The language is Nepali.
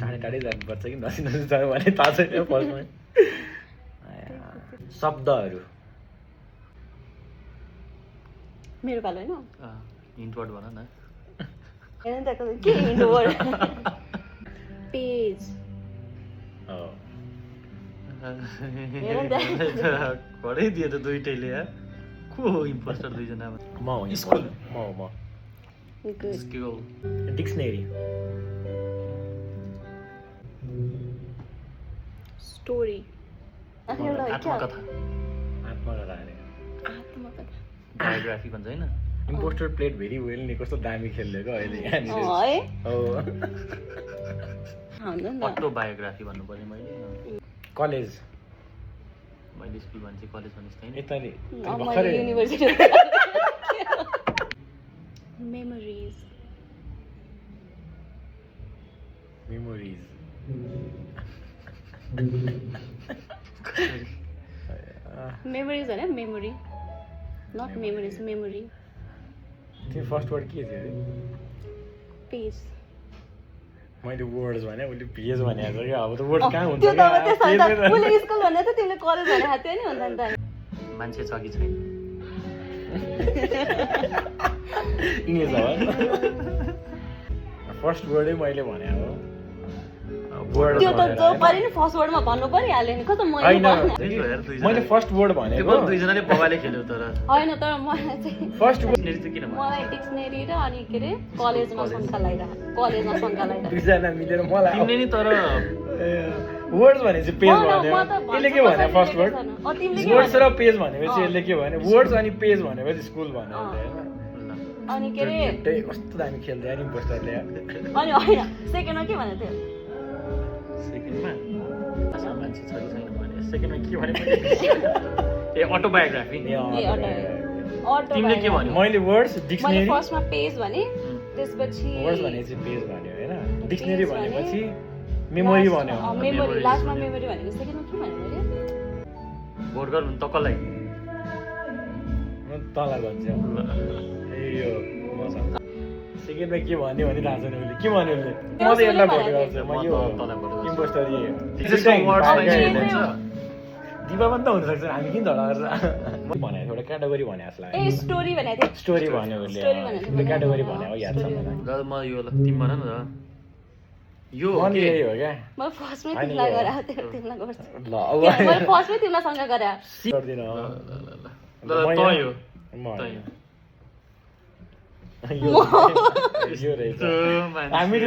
टाढै टाढै जानुपर्छ कि नजिक नजिक जायो भने थाहा छैन फर्स्टमै शब्दहरू मेरो पालो होइन हिन्ट वर्ड भन न हेर्नु त के हिन्ट वर्ड पेज घरै दियो त दुइटैले यार को हो इम्पोस्टर दुईजनामा म हो स्कुल म स्कुल डिक्सनेरी स्टोरी आत्मकथा आत्मकथा अरे आत्मकथा बायोग्राफी भन्छ होइन इम्पोस्टर प्लेट भेरी वेल नि कस्तो दामी खेलेको अहिले यहाँनिर है हो अटोबायोग्राफी भन्नु पर्यो मैले कलेज मैले स्कुल भन्छ कलेज भन्नु छैन यताले मैले युनिभर्सिटी मेमोरिज मेमोरिज मेमोरिज होइन मेमोरी नट मेमोरिज मेमोरी त्यो फर्स्ट वर्ड के थियो अरे पेज मैले वर्ड्स भने उसले पेज भनेको छ क्या अब त वर्ड कहाँ हुन्छ त्यो त क्या त्यसो त उसले स्कुल भने त तिमीले कलेज भने हात्यो नि हुन्छ नि त मान्छे छ कि छैन इङ्ग्लिस हो फर्स्ट वर्डै मैले भने अब वर्ड त्यो त जो पऱ्यो नि फर्स्ट वर्डमा भन्नु परिहाल्यो नि कस्तो मैले फर्स्ट वर्ड भनेको दुईजनाले बबाले खेल्यो तर होइन तर मलाई चाहिँ फर्स्ट वर्ड डिक्सनेरी चाहिँ किन भन्नु मलाई डिक्सनेरी र अनि के अरे कलेजमा शङ्का लगाइरहेको कलेजमा शङ्का लगाइरहेको दुईजना मिलेर मलाई तिमीले नि तर वर्ड्स भनेपछि पेज भन्यो यसले के भने फर्स्ट वर्ड वर्ड्स र पेज भनेपछि यसले के भने वर्ड्स अनि पेज भनेपछि स्कुल भन्यो होइन अनि के अरे कस्तो दामी खेल्दै नि इम्पोस्टरले अनि होइन सेकेन्डमा के भनेको थियो सेकेन्डमा मान्छे छ कि छैन भने सेकेन्डमा के भने ए अटोबायोग्राफी तिमीले के भन्यो मैले वर्ड्स मैले डिक्सनेरी फर्स्टमा पेज भने त्यसपछि वर्ड्स भनेपछि पेज भन्यो होइन डिक्सनेरी भनेपछि मेमोरी भन्यो मेमोरी लास्टमा मेमोरी भनेको सेकेन्डमा के भन्यो मैले भोट गर्नु त कसलाई तँलाई भन्छ ए यो मसँग सेकेन्डमा के भन्यो भने थाहा छैन उसले के भन्यो उसले म त यसलाई भोट गर्छु म यो इम्पोस्टर दिपा पनि त हुनसक्छ हामी किन झगडा गर्छ भने एउटा क्याटेगोरी भने जस्तो ए लाग्यो स्टोरी भनेको थियो स्टोरी भन्यो उसले क्याटेगोरी भने हो याद छ मलाई ल म यो ल तिमी भन न यो मन यही हो क्या मैले फर्स्टमै तिमीलाई गराएको थियो तिमीलाई गर्छु ल मैले फर्स्टमै तिमीलाई शङ्का गरे गर्दिन ल त यो यो रहेछ हामी